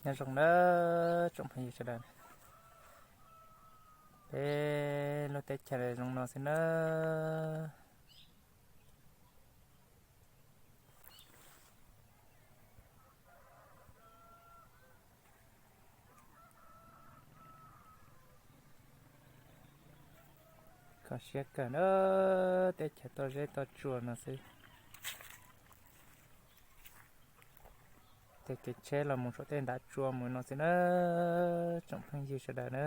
Nyob zoo na tsoom phooj ywg sawv daws, peb lub teb chaws zoo no xwb na. Kho siab kawg na, teb chaws toj zeb toj tsua no xwb. Tej kev tsheb los mus saum tej ntav tsua mus no xwb na, tsoom phooj ywg sawv daws na.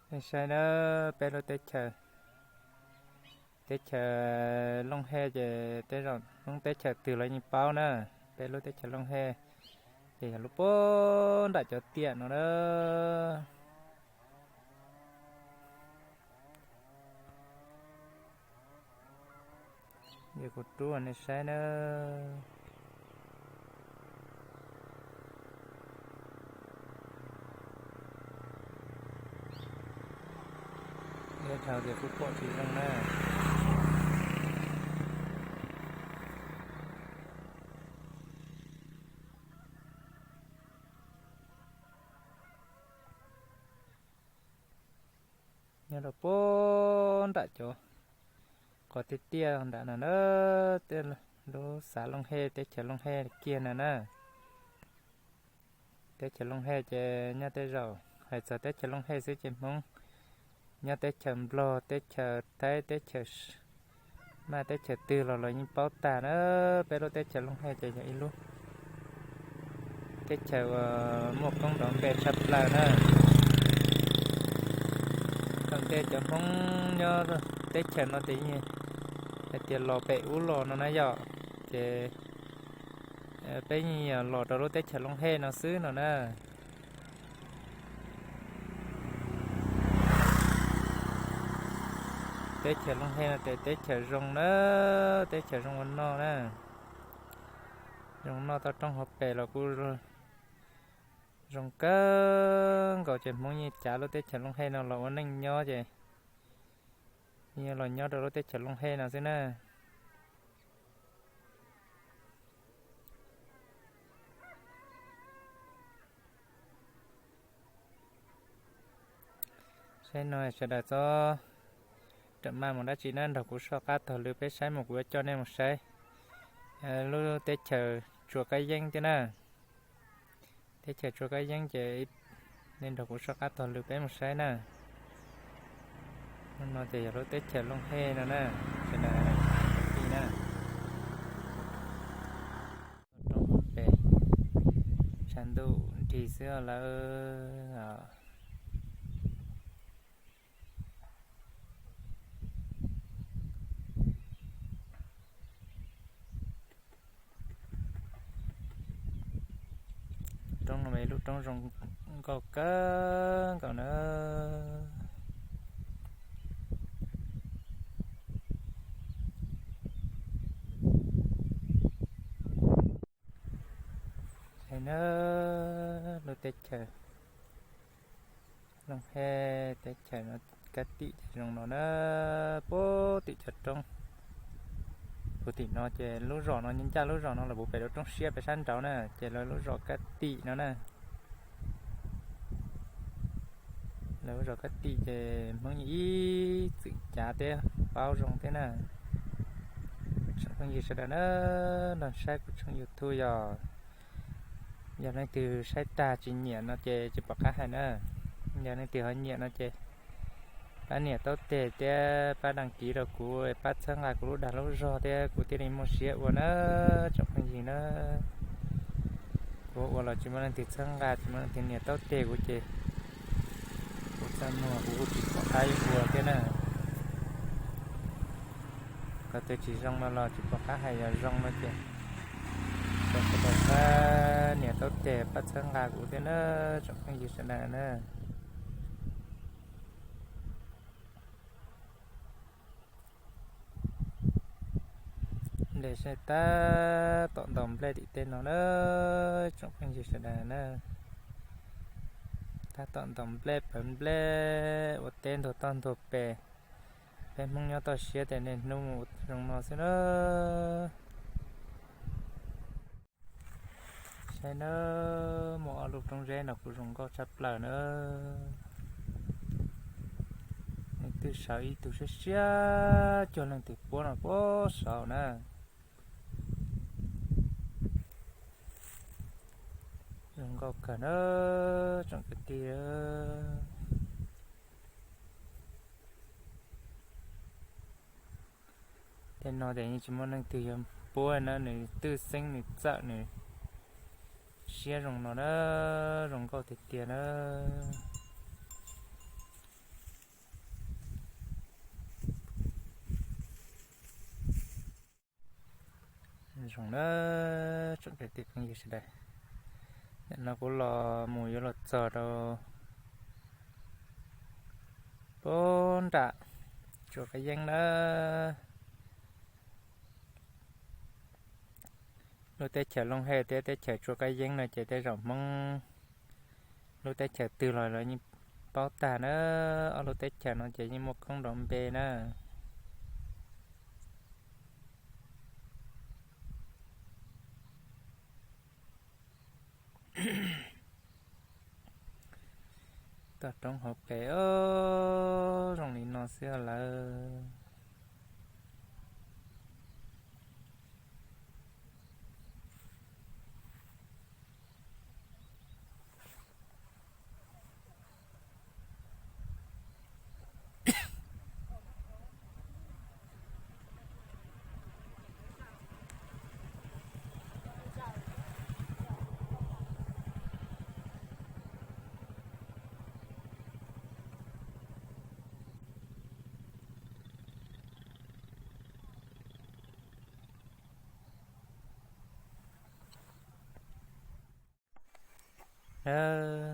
Nej saib na, peb lub teb chaws, teb chaws Looj Hej ces tej zaum Hmoob teb chaws twg los yeej paub na. Peb lub teb chaws Looj Hej ces yog lub puag nram cov tiam no na. Yog kuv rub nej saib na. Ib dhau tias kuj pom tsis zoo na. Nyob rau puag nram cov qhov tiaj tiaj nram no na, tej lub xav Looj Hej, teb chaws Looj Hej kiag no na. Teb chaws Looj Hej ces nyob tej zaum, hais txog teb chaws Looj Hej xwb ces Hmoob nyob teb chaws Nplog, teb chaws Thaib, teb chaws, mas teb chaws twg los los yeej paub tag na. Peb lub teb chaws Looj Hej ces yog ib lub teb chaws uas muaj koob nrov npe tshaj plaws na. Thaum ntej cov Hmoob nyob teb chaws no ces hais tias los pem ub los no na yom, ces peb yeej los rau lub teb chaws Looj Hej no xwb no na. Teb chaws Looj Hej no ces teb chaws zoo na, teb chaws zoo ua noj na. Zoo noj toj roob hauv pes los kuj zoo kawg nkaus ces Hmoob yeej cav lub teb chaws Looj Hej no los ua neej nyob ces yeej los nyob rau lub teb chaws Looj Hej no xwb na. Saib no sawv daws txhob rawm maj mus dab tsi na, nrog kuv soj qab taug lw peb saib mus, kuv yuav coj nej mus saib lub teb chaws Tsua Kab Yeeb thiab na. Teb chaws Tsua Kab Yeeb ces nej nrog kuv soj qab taug lw peb mus saib na. Hnub no ces yog lub teb chaws Looj Hej no na, sawv daws na. Roob hauv pes, tshav ntuj nrig xwb lawm. Roob no mas ib lub roob zoo nkauj kawg nkaus na. Hais na, lub teb chaws Looj Hej teb chaws no kab tim ces zoo no na, puag tim cov roob. Puag tim no ces lub zos no ncaj lub zos no los puag pem rau roob siab pem sab nraud na, ces lawv lub zos kab tim no na. Lawv lub zos kab tim ces Hmoob yeej ib txwm cav thiab paub zoo thiab na. Tsoom phooj ywg sawv daws na, los saib kuv tshooj YouTube yog, yog leej twg saib tag tsis nyiam no ces tsis pom qab hais na. Yog leej twg ho nyiam no ces pab nias taub teg thiab pab đăng ký rau kuv, pab txhawb nqa kuv lub dag lub zog thiab kuv thiaj li muaj siab ua na, tsoom phooj ywg na. Kuv ua los tsis muaj leej twg txhawb nqa, tsis muaj leej twg nias taub teg kuv ces kuv txaj muag kuv kuj tsis pom qab ua thiab na. Qhov twg tsis zoo no los tsis pom qab hais, yog zoo no ces sawv daws pab nias taub teg pab txhawb nqa kuv thiab na, tsoom phooj ywg sawv daws na. Nplej saib tab tom ntaus nplej tim tej no na, tsoom phooj ywg sawv daws na. Tab tom ntaus nplej pawv nplej ua teb ntuag toj ntuag pes. Peb Hmoob nyob toj siab ces niaj hnub mus zoo no xwb na. Saib na, muaj ob lub roob zeb no kuj zoo nkauj tshaj plaws na. Leej twg sawv ib tug siab siab cuag leej twg puab no puab saud na. Zoo nkauj kawg na, tsoom kwv tij. Tej no ces yeej tsis muaj leej twg yuav puab na, nws twb xeeb nws txawm nws siab zoo no na, zoo nkauj tiag tiag na. Zoo na, tsoom kwv tij phooj ywg sawv daws, nim no kuv los mus yuav los txog rau puag nram Tsua Kab Yeeb na. Lub teb chaws Looj Hej thiab teb chaws Tsua Kab Yeeb no ces tej zaum Hmoob lub teb chaws twg los lawv yeej paub tag na. Ob lub teb chaws no ces yeej muaj koob nrov npe na. Toj roob hauv pes os, zoo li no xwb lawm.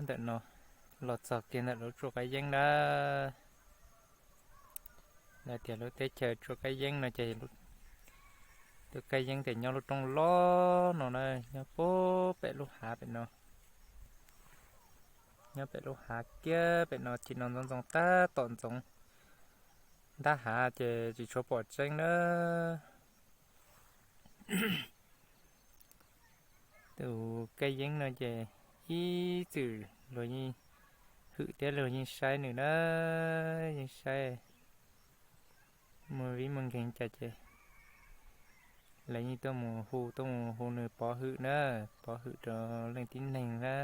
Ntawm no los txog kiag ntawm lub Tsua Kab Yeeb na. Lawv tias lub teb chaws Tsua Kab Yeeb no ces tus Kab Yeeb ces nyob lub roob loj no na, nyob puag pem lub hav pem no. Nyob pem lub hav kiag pem no, tim no ntxoov ntxoo tab tom ntxoov ntab hav ces tsis tshua pom tseeb na. Tus Kab Yeeb no ces ib txwm luag yeej hwm thiab luag yeej saib nws na, yeej saib. Muaj vib muaj nkeeg cas ces lawv yeej tuaj mus hu, tuaj mus hu nws pov hwm na, pov hwm rau leej tib neeg na.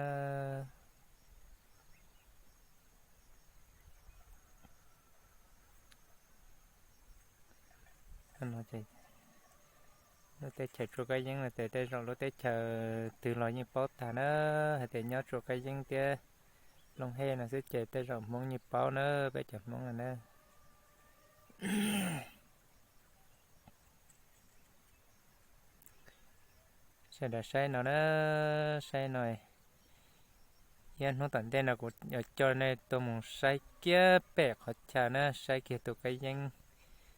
Lub teb chaws Tsua Kab Yeeb no ces tej zaum lub teb chaws twg los yeej paub tag na, hais tias nyob Tsua Kab Yeeb thiab Looj Hej no xwb ces tej zaum Hmoob yeej paub na, peb cov Hmoob no na. Sawv daws saib no na, saib no. Thiab hnub tom ntej no kuv yuav coj nej tuaj mus saib kiag pem qhov chaw na, saib kiag tus Kab Yeeb,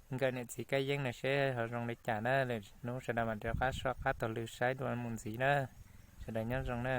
nkawm niam txiv Kab Yeeb no seb ho zoo li cas na. Lwm hnub sawv daws mam rov qab soj qab taug lw saib dua mus ntxiv na. Sawv daws nyob zoo na.